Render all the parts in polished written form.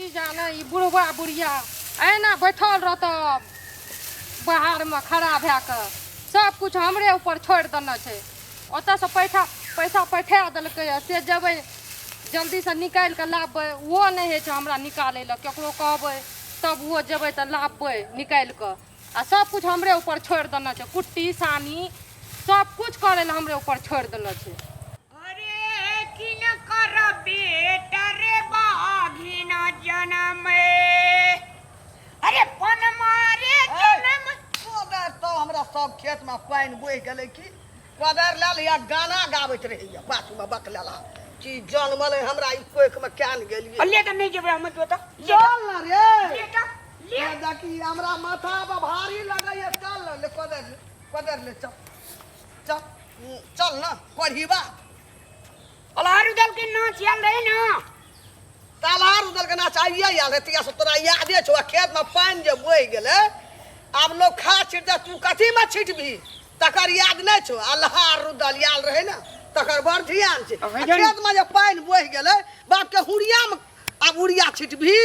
की जाने ई बुढ़वा बुढ़िया एना बैठल रहत बाहरमे खड़ा भए कऽ सब कुछ हमरे ऊपर छोड़ि देने छै। ओतऽसँ पैसा पैसा पठा देलकै से जेबै जल्दीसँ निकालि कऽ लाबबै, ओहो नहि होइ छै हमरा निकालै लए। ककरो कहबै तब ओहो जेबै तऽ लाबबै निकालि कऽ। आ सब कुछ हमरे ऊपर छोड़ि देने छै, कुट्टी सानी सब कुछ करै लए हमरे ऊपर छोड़ि देने छै। अरे किन कर बेटा रे बाघिन जनमे, अरे पनमारे जनम। कोदारि तऽ हमरा सब खेतमे पानि बहि गेलै की कोदारि लए लिअ, गाना गाबैत रहैया पाछूमे बकलेला कि जनमलै हमरा ई कोखिमे केहन गेलियै। ले तऽ नहि जेबै हम जोता। चल न रे। ले तऽ ले। देखी हमरा माथा पर भारी लगैया, चल न ले कोदारि ले, कोदारि ले, चल चल चल न कोढ़ीबा। अल्हार उदल के नाच आयल रहे ना। तालार उदल के नाच आइए आयल रहे तिया से तोरा यादे छौ। खेत में पानि जे बहि गेलै आब लोग खाद छिटतै, तू कथी में छिटबही तकर याद नहि छौ। अल्हार रुदल आयल रहे ने तकर बड़ ध्यान छै। आ खेत में जे पानि बहि गेलै बाप के हुरिया में आब उड़िया छिटबही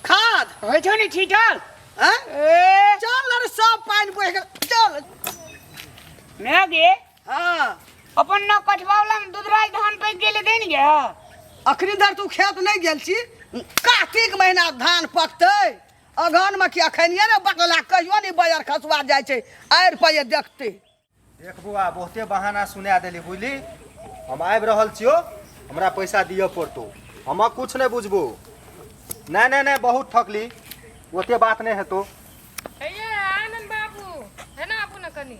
खाद होइ छौ ने छिटल। आँय? ए चल ने रे, सब पानि बहि गेल चल। मैं गे हाँ अपन न कठवा वाला में दूधराज धान पक गेले देन गे। अखनी धरि तू खेत नहि गेल छी, कार्तिक महीना धान पकतै अगहन में कि अखनिये ने बकला कहियो नहि बजर खसुआ जाइ छै आड़ि पर जे देखतै। देख बौआ, बहुते बहाना सुना देली बुझली। हम आबि रहल छियो, हमरा पैसा दिअ पड़तौ, हम कुछ नहि बुझबो। नहि नहि नहि, बहुत ठकली, ओते बात नहि हेतौ। हे ये आनंद बाबू, हे ना आबू ने कनी,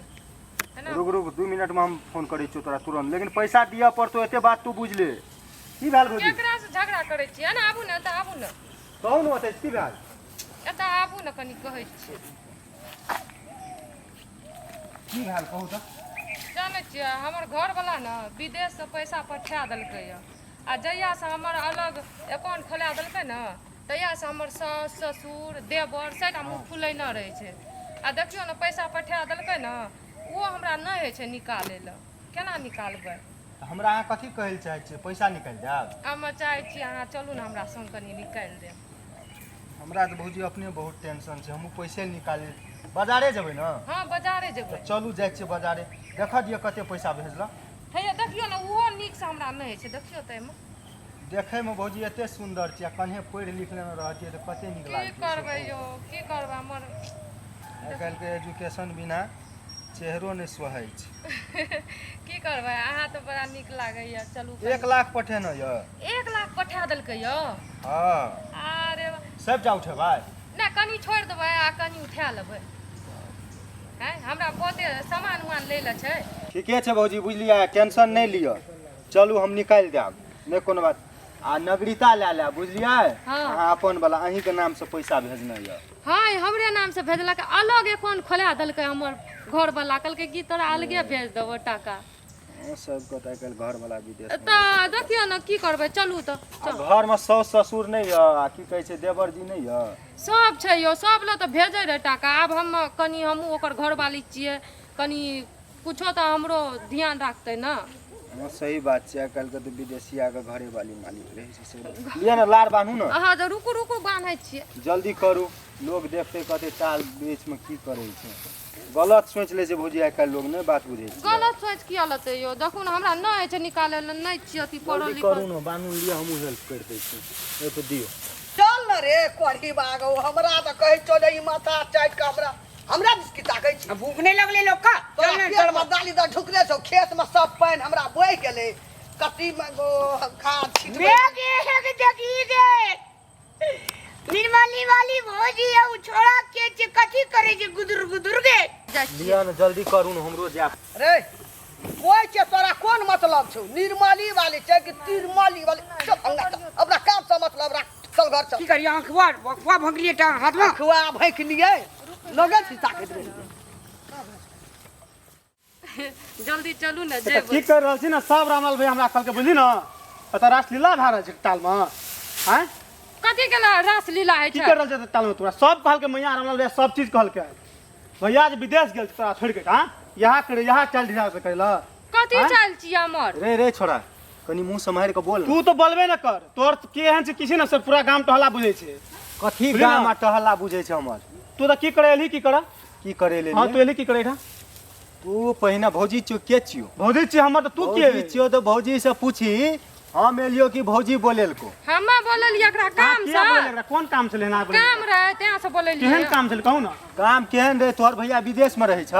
हे ना। रुक रुक, 2 मिनट में हम फोन करै छियो तोरा तुरंत, लेकिन पैसा दिअ पड़तौ, एते बात तू बुझ ले। की भेल भौजी? केकरा से झगड़ा करै छियै? ने आबू ने, एतऽ आबू ने। कहू ने, ओतै की भेल? एतऽ आबू ने कनी, कहै छियै। की भेल कहू तऽ। जानै छियै, हमर घरवला ने विदेशसँ पैसा पठा देलकैए आ जहियासँ हमर अलग अकाउंट खोला देलकै ने तहियासँ हमर सास ससुर देवर सबटा मुँह फुलैने रहै छै। आ देखियौ ने, पैसा पठा देलकै ने, ओहो हमरा नहि होइ छै निकालै लए। केना निकालबै? तऽ हमरा अहाँ कथी कहै लए चाहै छियै? पैसा निकालि देब? हम चाहै छी अहाँ चलू ने हमरा संग, कनि निकालि देब। हमरा तऽ भौजी अपने बहुत टेंशन छै, हमहूँ पैसे निकालै बाजारे जेबै ने। हँ, बाजारे जेबै। तऽ चलू, जाइ छियै बाजारे, देखऽ दिअ कते पैसा भेजलक। हे देखियौ ने, ओहो नीकसँ हमरा नहि होइ छै। देखियौ तऽ एहिमे। देखैमे भौजी एते सुन्दर छै आ कन्हे पढ़ि लिख लेने रहतियै तऽ कते नीक की लागतियै से करबै कहू। यौ, की करबै हमर। आइ काल्हिके एजुकेशन बिना चेहरो नहि सोहाइ छै। की करबै, अहाँ तऽ बड़ा नीक लागैया, चलू। 1 लाख पठेने यऽ। 1 लाख पठा देलकै यौ? हँ। अरे वाह। सबटा उठेबै? नहि, कनि छोड़ि देबै आ कनि उठा लेबै। हैं, हमरा बहुते सामान उमान लै लए छै। ठीके छै भौजी, बुझलियै, टेंशन नहि लिअ, चलू हम निकालि देब, नहि कोनो बात। आ नगरीता लए लेब, बुझलियै? हँ। अहाँ अपन वाला अहीँके नामसँ पैसा भेजने यऽ। हँ, ई हमरे नामसँ भेजलक, अलग अकाउंट खोला देलकै हमर घरवला, कहलकै कि तोरा अलगे भेज देबो टाका। हँ, सबके तऽ आइ काल्हि घरवला विदेश तऽ देखियौ ने की करबै, चलू तऽ। आ घरमे साउस ससुर नहि यऽ आ की कहै छै देवर जी नहि यऽ? सब छै यौ, सब लए तऽ भेजै रहै टाका। आब हम कनि हमहूँ ओकर घरवाली छियै, कनि कुछो तऽ हमरो ध्यान राखतै ने। हँ, सही बात छै, आइ काल्हिके तऽ विदेशियाके घरे वाली मालिक रहै छै से। लिअ ने, लार बान्हू ने। अहाँ तऽ रुकू रुकू, बान्है छियै। जल्दी करू, लोग देखतै कहतै चाल बीचमे की करै छै, गलत सोचि लै छै भौजी, आइ काल्हि लोग नहि बात बुझै छै। गलत सोचि किया लेतै यौ? देखू ने, हमरा नहि होइ छै निकालै लए, नहि छियै अथी पढ़ल जल्दी लिखल। करू ने, बान्हू, लिअ, हमहूँ हेल्प करि दै छी, ओहिपर दियौ। चल न रे कोढ़ी बागो, हमरा तऽ कहै छौ जे ई माथा चाटि कऽ हमरा हमरा दिस की ताकै छी? आ भूख नहि लगलै लोक का? तोरा चल ने पेट चल। मे दालि दऽ ढुकले छौ, खेत मे सब पानि हमरा बहि गेलै, कथी मे गो खाद छिटबै? मैं गे है कि देखी गे निर्मली वाली भौजी है, उ छोड़ा के जे कथी करे जे गुदुर गुदुर गे। जाइ छियै। लिअ ने, जल्दी करू ने, हमरो जायब। रे कोइ छै, तोरा कोन मतलब छौ निर्मली वाली छै कि तिरमली वाली? चल अंगना चल, अपना काम से मतलब राख, चल घर चल। की करियो, आंखवा आंखवा भंगलिए टा हाथ में। अखवा भैक लिए लगे छी ताकत रही। जल्दी चलू ने। तऽ जेबै की कर रहल छी ने सब रामलाल भैया हमरा कहलकै, बुझली ने, एतऽ रासलीला भए रहल छै टालमे। आँय? कथी के रासलीला होइ की छै? कर रहल छै टालमे तोरा? सब कहलकै मैया, रामलाल भैया सब चीज कहलकै, भैया जे विदेश गेल छै तोरा छोड़ि के, आँय, यहाँ करे यहाँ चालि ढिला से करे लए। कथी आँय? चालि छियै हमर? रे रे छोड़ा, कनी मुँह सम्हारि कऽ बोल ने। तू तो बोलबे न कर, तोर के एहन छै किसी न से पूरा गाम टहला बुझै छै। कथी बुझली गाम ना? आ टहला बुझै छै हमर? तू तऽ की करे एलही, की कर की करे ले? हाँ, तू एलही की करे एहिठाम? तू पहिने भौजी छियो के छियो? भौजी छी हमर तऽ तू के? भौजी छियो तऽ भौजी से पूछी, हम एलियो कि भौजी बोलेलको? हमे बोललियै एकरा हाँ, काम किया से। बोलेलक? कोन काम छलै एना बोलेलक? काम रहै तें से बोललियै। केहन काम छलै कहू ने? काम केहन रहे? तोहर भैया विदेश में रहै छ।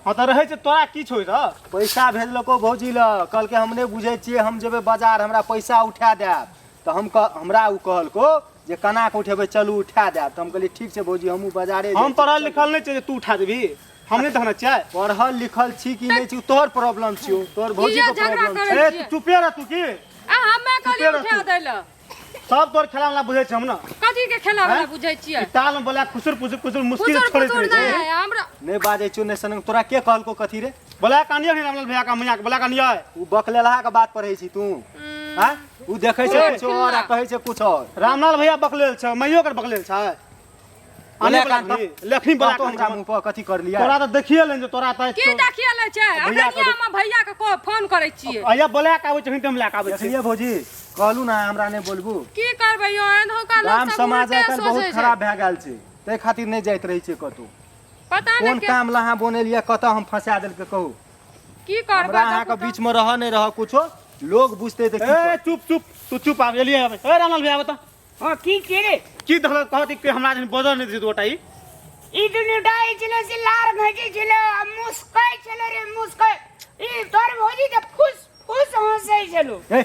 हाँ तऽ रहै छै, तोरा की छौ तऽ? पैसा भेजलको भौजी लग, कहलकै हम नहि बुझै छियै, हम जेबै बाजार, हमरा पैसा उठा देब। तऽ हम हमरा ओ कहलको जे केना कऽ उठेबै, चलू उठा देब। तऽ हम कहलियै ठीक छै भौजी, हमहूँ बाजारे हम जाइ छी। पढ़ल लिखल नहि छियै जे तू उठा देबही, हम नहि देखने छियै। पढ़ल लिखल छी कि नहि छी तोहर प्रॉब्लम छियौ, तोहर भौजी किया के झगड़ा प्रॉब्लम करै छै। ए छियै? तू चुपे रह तू की आ हमे कहलियै चुपे रह उठा तू। दै लए। सब तोर खेला वाला बुझै छै हम न। कथी के खेला वाला हैं? बुझै छियै? ई ताल में बोला खुसुर पुसुर खुसुर मुश्किल खुसुर छोड़ैत फुसुर रहै छै। नहि हमरा। नहि बाजै छियौ, नहि सनक। तोरा के कहलको कथी रे? बोला कानियो नहीं रामलाल भैया का मैया के बोला कानियो। उ बकलेलहा के बात पढ़ै छी तू? हाँ, उ देखै छै पूरा कुछ और आ खिल्ला। कहै छै कुछ और। रामलाल भैया बकलेल छै, मैयो कर बकलेल छै। आने बोला बोला कान लेखनी लेखनी बोला कहतो हमरा कान मुँह पर कथी कर लिया? तोरा तऽ देखिए लेन जे तोरा तऽ की देखिए लै छै? भैया अखनिया हम भैया के फोन करै छियै। अइया बोला के आबै छै, हम लए के आबै छै। देखलियै भौजी, कहलू ना हमरा नहि बोलबू। की करबै यौ, एनहुका लोक गाम सब समाज उल्टे आइ काल्हि बहुत सोचै छै। खराब भए गेल छै, ताहि खातिर नहि जाइत रहै छै कतहु। पता नहि कोन के काम ला अहाँ बनेलियै, कतऽ हम फंसा देलकै कहू? की करबै हमरा अहाँके देखू तऽ। बीच में रह नहि रह कुछो लोग बुझतै तऽ की ए करतै? चुप चुप तू चुप, आब एलियै आबै। ए रामलाल भैया बता। हाँ, की के रे? की देखल कहत कि हमरा जन बजर नहि दै गोटा ई। ई दुनू डाइ छलो से लार घजे छलो आ मुस्कै छलो रे मुस्कै। ई तोर भौजी तऽ फुस फुस हंसै छलो। ए,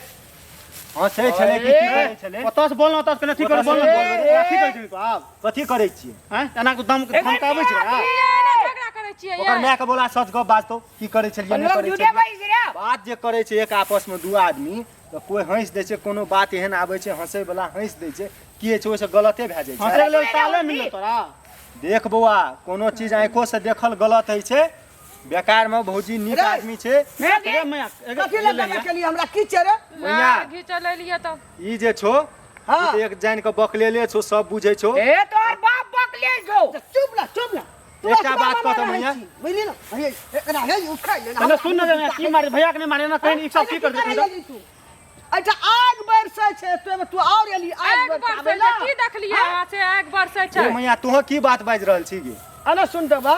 हँसै छलै कि की करै छलै? ओतऽ से बोल न, ओतऽ से कने अथी कर बोल न, अथी करै छी तू आब। कथी करै छियै? हैं, एना के दम धमकाबै छै की एना झगड़ा करै छियै ओकर यै? माय के बोला, सच गप बाजतौ, की करै छलियै नहि लोग करै झूठे छलियै? बाजै रे। बात जे करै छै एक आपस में दू आदमी तऽ कोइ हँसि दै छै, कोनो बात एहन आबै छै हँसै वला हँसि दै छै, की होइ छै ओहिसँ गलते भए जाइ छै। हंसै लेल ताले मिलल तोरा? देख बौआ, कोनो चीज आँखो से देखल गलत होइ छै। बेकार में भौजी नीक रे। आदमी छै। ए मैया कथी लए गाना केलियै हमरा? की छै रे? मैया। लार घीचल एलियै तऽ ई जे छौ, हाँ। ई तऽ एक जानि कऽ बकलेले छौ, सब बुझै छौ। ए तोर बाप बकले छौ। चुप ना, चुप ना। तू एकटा असगर बात बना कहतौ रहै मैया। छी, बुझली ना? हे एकरा हे उठा ले। पहिले सुन न जे की मारे भैया के नहीं मारे ना कहीं, ई सब की कर दे तू? अच्छा आग बरसै छै तो एमे तू और एली आग आगि बरसाबै बरसै ला? छै, की देखलियै अहाँ से आगि बरसै छै? ए मैया, तोह की बात बाजि रहल छी गे? अरे सुन देबा,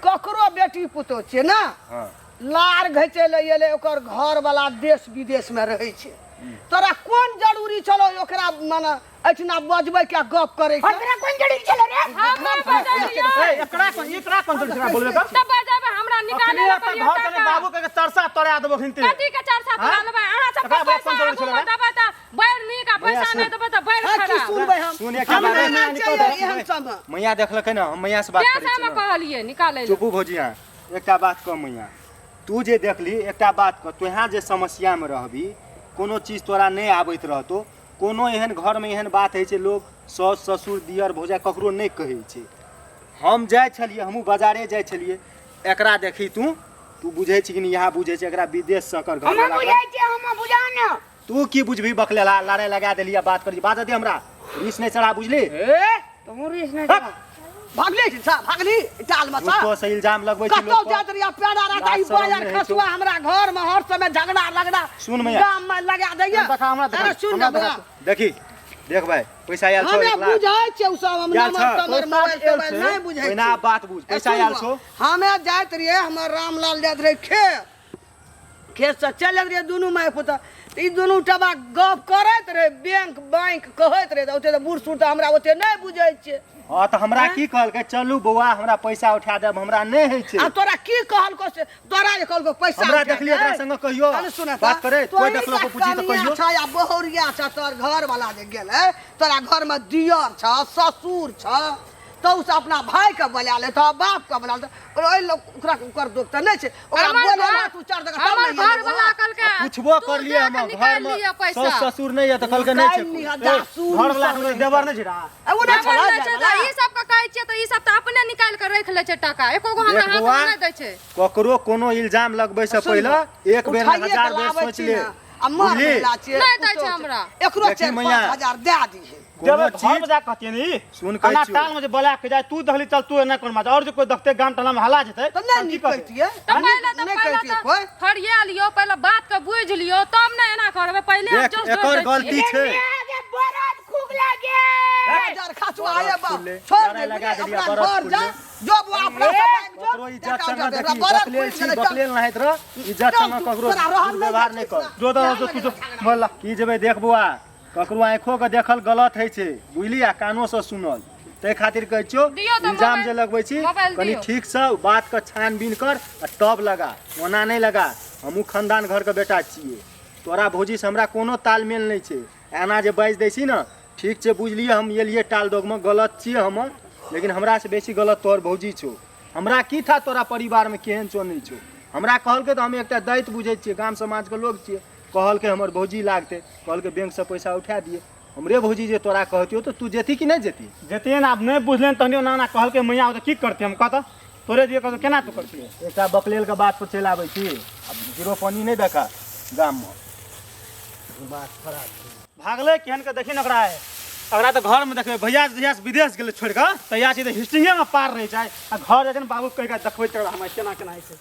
ककरो बेटी पुतोह छियै ना। हाँ। लार घैचै लए एलै, ओकर घरवला देश विदेशमे रहै छै, तोरा कोन जरूरी छलो ओकरा माने एहिठिना बजबै के गप करै के? तोरा कोन जरूरी छलो रे? हमे बजलियै। ए एकरा कोन, एकरा कोन जरूरी छलै बोलबे कर? तऽ बजेबै, हमरा निकाले अखनी लए एतऽ कहियो घर चले टाका। बाबू के चरसा तोरा देबो खिनते। कथी के चर्चा तोरा हाँ? लेबै? अहाँ सबके एकरा बड़ा पैसा कोन जरूरी आगू छलै मे रे? देबै तऽ बड़ नीक आ मैया पैसा सुन। नहि देबै तऽ बड़ हाँ, की खराब। सुनबै हम? सुन एकटा हमरा बात। नहि चाहिए एहन समय। मैया देखलकै ने, हम मैया से बात तें करै से छी हम ने। कहलियै निकालै लए। चुपू भौजी, अहाँ एकटा बात कह मैया, तू जे देखली एकटा बात कह, तोहाँ जे समस्यामे रहबी, कोनो चीज तोरा नहि आबैत रहतौ, कोनो एहन घरमे एहन बात होइ छै, लोग साउस ससुर दियर भौजाइ ककरो नहि कहै छै। हम जाइ छलियै, हमहूँ बाजारे जाइ छलियै, एकरा देखी तू, तू बुझै छी कि नहि? इएह बुझै छै एकरा विदेशसँ एकर हम घरवला। बुझै छियै, हम बुझा न। तू की बुझबही बकलेला? लड़ाइ लगा देली आ बात करी, बाजऽ दे हमरा, रीस नहि चढ़ा, बुझली? ए तुम रिस नहीं चढ़ा। भागली सा भागली चाल में सा। झूठो से इल्जाम लगबै छी कतौ लोक पर। जाइत रहिया पेड़ा रहता ई लाज शरम बाजार नहि होइ छौ। खसुआ हमरा घर में हर समय झगड़ा लगड़ा सुन मैया। गाम में लगा दैया। देखा, हमरा देखा, अरे सुन हमरा ना बौआ, देखी देख भाई, पैसा आयल छौ हमे 1 लाख? बुझै छियै उ सब, हम आयल नंबर छौ? तमर पैसा मोबाइल आयल तोबाइल छै? नहि बुझै ओहिना छियै। बात बुझ, ए, पैसा सुन आयल बौआ, छौ? हमे जाइत रहियै, हमर रामलाल जाइत रहै खेत, खेतसँ चलि जाइत रहियै दुनू माय पुतह, तऽ ई दुनू टबा गप करैत रहै, बैंक बैंक कहैत रहै, तऽ ओते तऽ बूढ़ सूढ़ तऽ हमरा ओते नहि बुझै छियै। हाँ तऽ हमरा की कहलकै, चलू बौआ हमरा पैसा उठा देब, हमरा नहि होइ छै। आ तोरा की कहलको से? तोरा जे कहलको पैसा हमरा उठा देखलियै एकरा दे? संगे कहियो अरे सुन बात करे? कोइ तोही देखलको तऽ पूछी तऽ कनिया कहियो। छ या बहुरिया छ, तोहर घर वाला जे गेलै, तोरा घर में दियर छ, ससुर छ, तऽ ओ सब अपना भाई के बोला लेतौ, बाप के बोला लेतौ, ओहि लोक ओकरा ओकर दोख तऽ नहि छै। ओकरा हमर बोले घर- तू चार जगह तब हमर ने घर वाला कहलकै पूछबो तू करलियै जा हम कऽ घर निकालि में लिअ पैसा। सास ससुर नहि यऽ तऽ कहलकै नहि छै कोइ। घर वाला के देवर नहि छै रा? ओ नहि देवर छलै नहि छै तऽ ई सब के कहै छियै तऽ ई सब तऽ अपने निकालि कऽ राखि लै छै टाका, एको गो हमरा देख हाथ बौआ, मे नहि दै छै। ककरो कोनो इल्जाम लगबै से सुन पहिले बौआ, एक बेर उठाइए हजार कऽ बेर लाबै सोच छी ले। ने। आ मर बुझली? महिला छियै नहि दै छै पुतोहु हमरा। एकरो देखी 4 मैया। 5 हजार दए दिहे। कोनो देबै घर चीज में जा कहतियै ने ई सुन कहै एना छियौ। टाल में जे बोला के जाय तू देखली चल तू एना कोन बात और जे कोई देखते गाम टोला में हला जेतै तऽ नहि तब की नीक कहतै? कहितियै। तऽ पहिले तऽ नहि पहिले कहितियै तऽ कोइ। फरिया लियौ, पहिले बात के बुझि लियौ तब ने एना करबै। पहिले हम देख जोश जोश एकर दै छियै। गलती छै। गे बरद खूब लागे। हजार खसुआ हे बाप फुलले। छोड़ लड़ाई दे लगा बुझली, देलियै, अपना बरद घर जा फुलले। जो बुआ अपना सब आबि जो, ककरो इज्जत देखा संग जा, देखी बरद बकलेल फुलि छी गेलै, चल। बकलेल नहाइत रह इज्जत चल संग तू, ककरो तोरा रहल नहि दुर्व्यवहार जाइ नहि छै, कर। जो दो जो तू जो बोला। की जेबै देख बौआ, ककरो आँखो के देखल गलत होइ छै बुझली, आ कानो से सुनल, ताहि खातिर कहै छियौ दियौ तऽ इल्जाम मोबाइल- जे लगबै छी मोबाइल कनि दियौ। ठीकसँ बातके छानबीन कर आ तब लगा, ओना नहि लगा। हमहूँ खानदान घरके बेटा छियै, तोरा भौजीसँ हमरा कोनो तालमेल नहि छै। एना जे बाजि दै छी ने, ठीक छै बुझलियै, हम एलियै टाल दोगमे, गलत छियै हम, लेकिन हमरासँ बेसी गलत तोहर भौजी छौ। हमरा की था तोरा परिवारमे केहन छौ नहि छौ, हमरा कहलकै तऽ हम एकटा दैत बुझै छियै, गाम समाजके लोक छियै। कहलकै हमर भौजी लागतै, कहलकै बैंकसँ पैसा उठा दियै। हमरे भौजी जे तोरा कहतियौ तऽ तू जेती कि नहि जेती? जेतियै ने, आब नहि बुझलियनि तहनियो नाना कहलकै मैया तऽ की करतियै हम कहतऽ तोरे दियै कहतौ केना तू करतियै? एकटा बकलेलके बात पर चलि आबै छी, आब जीरो पानी नहि देखा गाममे। भागलै केहन के देखी ने ओकरा, ओकरा तऽ घरमे देखबै भैया जहिया से विदेश गेलै छोड़ि कऽ तहिया से तऽ हिस्टिंगेमे पार रहै छै, आ घर जाइ छै ने बाबू कहि कऽ देखबै तकरा हमरा केना केना होइ छै।